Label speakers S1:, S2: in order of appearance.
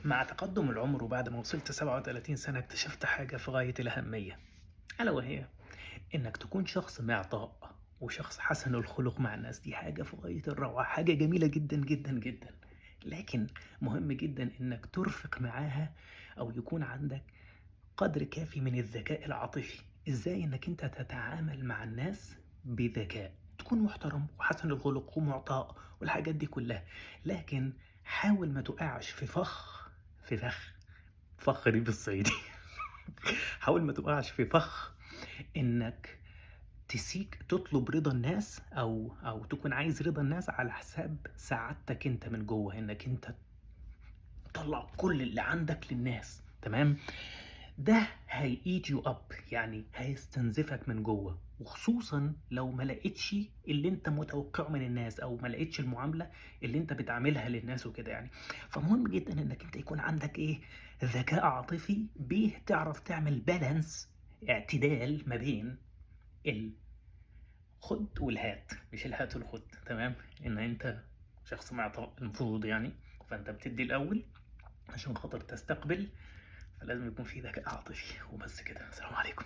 S1: مع تقدم العمر وبعد ما وصلت 37 سنة اكتشفت حاجة في غاية الأهمية، ألا وهي إنك تكون شخص معطاء وشخص حسن الخلق مع الناس. دي حاجة في غاية الروعة، حاجة جميلة جدا جدا جدا، لكن مهم جدا إنك ترفق معاها أو يكون عندك قدر كافي من الذكاء العاطفي. إزاي إنك أنت تتعامل مع الناس بذكاء، تكون محترم وحسن الخلق ومعطاء والحاجات دي كلها، لكن حاول ما تقعش في فخ، في فخ، فخ دي بالصعيدي حاول ما تقعش في فخ انك تسيك تطلب رضا الناس او تكون عايز رضا الناس على حساب سعادتك انت من جوه، انك انت تطلع كل اللي عندك للناس. تمام؟ ده هي eat you up، يعني هيستنزفك من جوه، وخصوصا لو ما لقيتش اللي انت متوقعه من الناس او ما لقيتش المعاملة اللي انت بتعاملها للناس وكده يعني. فمهم جدا انك انت يكون عندك ايه؟ ذكاء عاطفي بيه تعرف تعمل balance، اعتدال ما بين الخد والهات، مش الهات والخد. تمام؟ ان انت شخص معطاء المفروض يعني، فانت بتدي الاول عشان خاطر تستقبل، فلازم يكون في ذكاء عاطفي. وبس كده، السلام عليكم.